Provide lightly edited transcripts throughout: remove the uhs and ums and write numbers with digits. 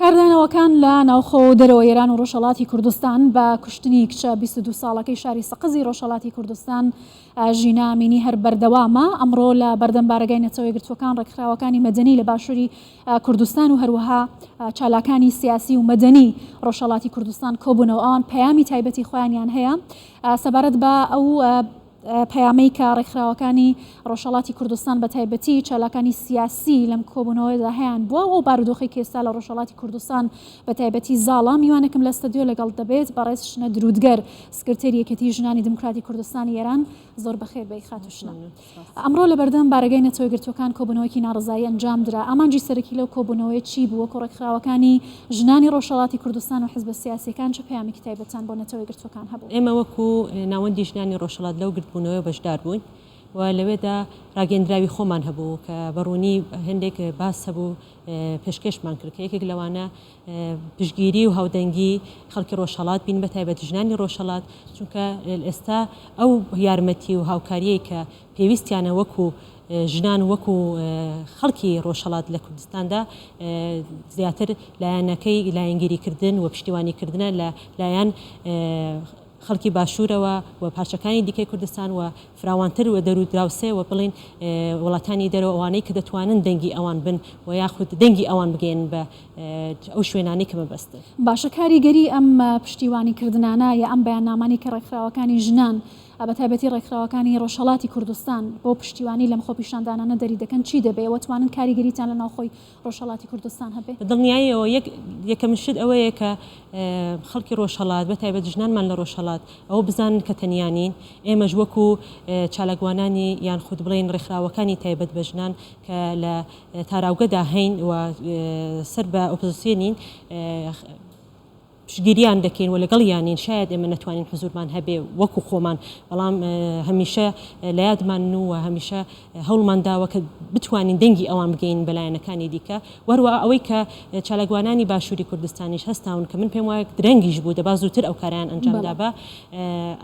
کاردانەوەکان لە ناوخۆ و دەرەوەی ئێران و ڕۆژهەڵاتی کوردستان بە کوشتنی کچە 22 ساڵەکەی شاری سەقزی ڕۆژهەڵاتی کوردستان ژینا ئەمینی هەر بەردەوامە. ئەمڕۆ لە بەردەم بارەگای نەتەوە یەکگرتووەکان ڕێکخراوەکانی مەدەنی لە باشووری کوردستان و هەروەها چالاکانی سیاسی و مەدەنی ڕۆژهەڵاتی کوردستان کۆبوونەوە. ئەوان پەیامی تایبەتی خۆیانیان هەیە سەبارەت بە ئەو پەیامەی کە ڕێکخراوەکانی ڕۆژهەڵاتی کوردستان بە تایبەتی چالاکانی سیاسی لەم کۆبوونەوەدا هەیان بووە و ئەو بارودۆخەی کە ئێستا لە ڕۆژهەڵاتی کوردستان بە تایبەتی زاڵە. میوانێکم لە ستەدیۆ لەگەڵ دەبێت، بەڕێز شنە دروودگەر، سکرتێری یەکێتیی ژنانی دیموکراتی کوردستانی ئێران. زۆر بەخێر بێی خاتوو شنە. ئەمڕۆ لە بەردەم بارەگای نەتەوە یەکگرتووەکان کۆبوونەوەیەکی ناڕەزایی ئەنجام درا. ئامانجی سەرەکی لەو کۆبوونەوەیە چی بوو؟ وەکوو ڕێکخراوەکانی ژنانی ڕۆژهەڵاتی کوردستان و حیزبە سیاسییەکان چ پەیامێکی تایبەتتان بۆ نەتەوە یەکگرتووەکان هەبوو؟ ئێمە وەکوو ناوەندی ژنانی ڕۆژهەڵات لەو گردبوونەوەیە بەشدار بووین و لەوێدا ڕاگەیەندراوی خۆمان هەبوو کە بە ڕوونی هێندێک باس هەبوو پێشکێشمان کرد کە یەکێک لەوانە پشتگیری و هاودەنگی خەڵکی ڕۆژهەڵات بین بە تایبەت ژنانی ڕۆژهەڵات چونکە ئێستا ئەو یارمەتی و هاوکاریەی کە پێویستیانە وەکو ژنان وەکو خەڵکی ڕۆژهەڵات لە کوردستاندا زیاتر لایەنەکەی لایەنگیریکردن و پشتیوانیکردنە لە لایەن خەڵکی باشوورەوە و پارچەکانی دیکەی کوردستان و فراوانتر و دەرو دراوسێ و بڵێین وڵاتانی دەرەوە ئەوانەی کە دەتوانن دەنگی ئەوان بن و یاخود دەنگی ئەوان بگەیەنن بە ئەو شوێنانەی کە مەبەستن. باشە کاریگەری ئەم پشتیوانی کردنانە یا ئەم بەیاننامانەی کە ڕێکخراوەکانی ژنان بە تایبەتی ڕێکخراوەکانی ڕۆژهەڵاتی کوردستان بۆ پشتیوانی لەم خۆپیشاندانانە دەری دەکەن چی دەبێ؟ ئێوە توانن کاریگەریتان لە ناوخۆی ڕۆژهەڵاتی کوردستان هەبێ؟ بە دڵنیاییەوە یەک یەکەمین شت ئەوەیە کە خەڵکی ڕۆژهەڵات بە تایبەت ژنانمان لە ڕۆژهەڵات ئەوە بزانن کە تەنیا نین، ئێمەش وەکو چالاکوانانی یان خود بڵێین ڕێکخراوەکانی تایبەت بە ژنان کە لە تاراوگەدا هەین و سەر بە ئۆپۆزسیۆنین پشتگیریان دەکەین و لەگەڵیانین، شایەد ئێمە نەتوانین حزوورمان هەبێ وەکو خۆمان، بەڵام هەمیشە لە یادمانن و هەمیشە هەوڵمان داوە کە بتوانین دەنگی ئەوان بگەین بە لایەنەکانی دیکە و هەروەها ئەوەی کە چالاکوانانی باشووری کوردستانیش هەستاون کە من پێم وایە درەنگیش بوو دەبا زووتر ئەو کارەیان ئەنجام دابا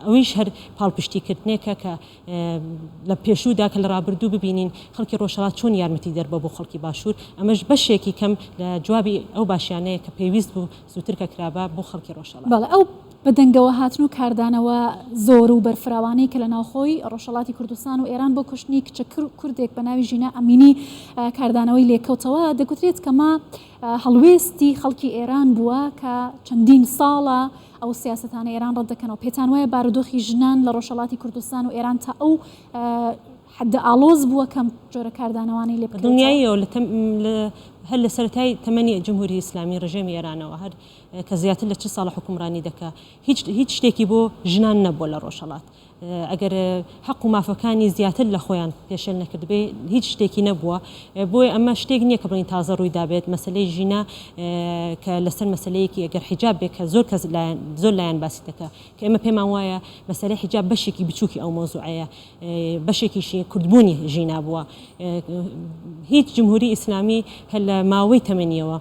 ئەویش هەر پاڵپشتیکردنێکە کە لە پێشوودا کە لە ڕابردوو ببینین خەڵکی ڕۆژهەڵات چۆن یارمەتیدەر بووە بۆ خەڵکی باشوور، ئەمەش بەشێکی کەم لە جوابی ئەو باشیانەیە کە پێویست بوو زووتر کە کرابا بۆ خەڵکی ڕۆژهەڵات. بەڵێ ئەو بەدەنگەوە هاتن و کاردانەوە زۆر و بەرفراوانەی کە لە ناوخۆی ڕۆژهەڵاتی کوردستان و ئێران بۆ کوشتنی کچە کوردێک بە ناوی ژینا ئەمینی کاردانەوەی لێکەوتەوە، دەگوترێت کەمە هەڵوێستی خەڵکی ئێران بووە کە چەندین ساڵە ئەو سیاسەتانەی ئێران ڕەت دەکەنەوە. پێتان وایە بارودۆخی ژنان لە ڕۆژهەڵاتی کوردستان و ئێران تا ئەو حەدە ئاڵۆز بووە کەم جۆرە کاردانەوانەی لێ بکەوێتەوە؟ دڵنیاییەوە لە هەر لە سەرەتای تەمەنی جمهوری ئیسلامی ڕژێمی ئێرانەوە هەر کە زیاتر لە 40 ساڵە حوکمڕانی دەکا هیچ هیچ شتێکی بۆ ژنان نەبووە لە ڕۆژهەڵات. ئەگەر حەق و مافەکانی زیاتر لە خۆیان پێشێل نەکردبێ هیچ شتێکی نەبووە بۆیە ئەمە شتێک نییە کە بڵێین تازە ڕووی دابێت مەسەلەی ژینا کە لەسەر مەسەلەیەکی ئەگەر حیجاب بێ کە زۆر کەس لایەن زۆر لایەن باسی دەکا کە ئێمە پێمان وایە مەسەلەی حیجاب بەشێکی بچووکی ئەو مەوزوعەیە بەشێکیشی کوردبوونی ژینا بووە هیچ جمهوری ئیسلامی هەر لە ماوەی تەمەنیەوە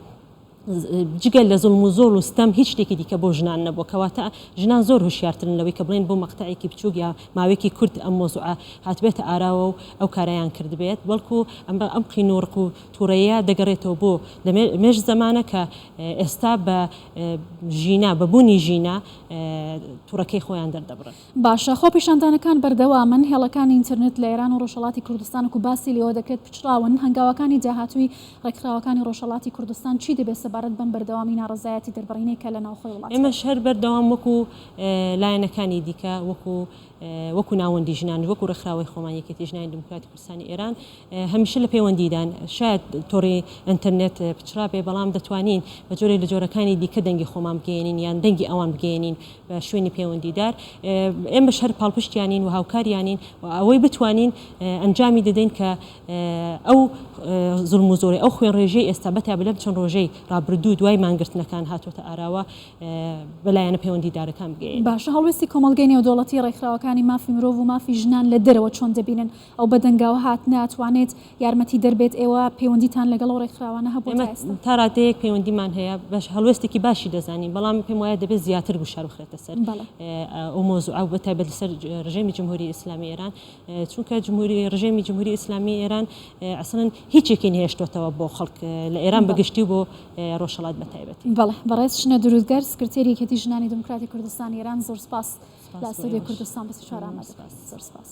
جگە لە زوڵم و زۆڵ و ستەم هیچ شتێکی دیکە بۆ ژنان نەبووە، کەواتە ژنان زۆر هوشیارترن لەوەی کە بڵێن بۆ مەقتەعێکی بچووک یا ماوەیەکی کورت ئەم مەوزوعە هاتبێتە ئاراوە و ئەو کارەیان کردبێت، بەڵکو ئەم قین و ڕق و توڕەیە دەگەڕێتەوە بۆ لە مێژ زەمانە کە ئێستا بە ژینا بە بوونی ژینا توڕەکەی خۆیان دەردەبڕن. باشە خۆپیشاندانەکان بەردەوامن، هێڵەکانی ئینتەرنێت لە ئێران و ڕۆژهەڵاتی کوردستان وەکو باسی لێوە دەکرێت پچڕاون، هەنگاوەکانی داهاتووی ڕێکخراوەکانی ڕۆژهەڵاتی کوردستان چی دەبێت سەبارەت بەم بەردەوامی ناڕەزایەتی دەربڕینەی کە لە ناوخۆی وڵات هەیە؟ ئێمەش هەر بەردەوام وەکو لایەنەکانی دیکە وەکو وەکو ناوەندی ژنان وەکو ڕێکخراوەی خۆمان یەکێتی ژنانی دیموکراتی کوردستانی ئێران هەمیشە لە پەیوەندیدان، شایەد تۆڕی ئینتەرنێت پچڕابێ بەڵام دەتوانین بە جۆرێک لە جۆرەکانی دیکە دەنگی خۆمان بگەیەنین یان دەنگی ئەوان بگەیەنین بە شوێنی پەیوەندیدار ئێمەش هەر پاڵپشتیانین و هاوکاریانین و ئەوەی بتوانین ئەنجامی دەدەین کە ئەو زوڵم و زۆرەی ئەو خوێنڕێژیەی ئێستا بەتایبەت لەم چەند ڕۆژەی ڕابردوو دوای مانگرتنەکان هاتووەتە ئاراوە بە لایەنە پەیوەندیدارەکان بگەیەنین. باشە هەڵوێستی کۆمەڵگەی نێودەوڵەتی، ڕێکخراوەکانی مافی مرۆڤ و مافی ژنان لە دەرەوە چۆن دەبینن؟ ئەو بەدەنگاوە هاتنە ئەتوانێت یارمەتیدەر بێت؟ ئێوە پەیوەندیتان لەگەڵ ئەو ڕێکخراوانە هەبووە تا ئێستا؟ ئێمە تا ڕادەیەک پەیوەندیمان هەیە، بەش هەڵوێستێکی باشی دەزانین، بەڵام پێم وایە دەبێت زیاتر گوشار بخرێتە سەر ئەو مەوزوعە و بەتایبەت لەسەر ڕژێمی جمهوری ئیسلامی ئێران، چونکە جمهوری ڕژێمی جمهوری ئیسلامی ئێران ئەسڵەن هیچێکی نەهێشتۆتەوە بۆ خەڵک لە ئێران بە گشتی و بۆ ڕۆژهەڵات بە تایبەتی. بەڵێ بەڕێز شنە دروودگەر سکرتێری یەکێتی ژنانی دیموکراتی کوردستانی ئێران زۆر سپاس سپاس لە بۆ ئەستۆدیۆی ئێوەش. کوردستان 24 مەمنون ئامادە سپاس. زۆر سپاس.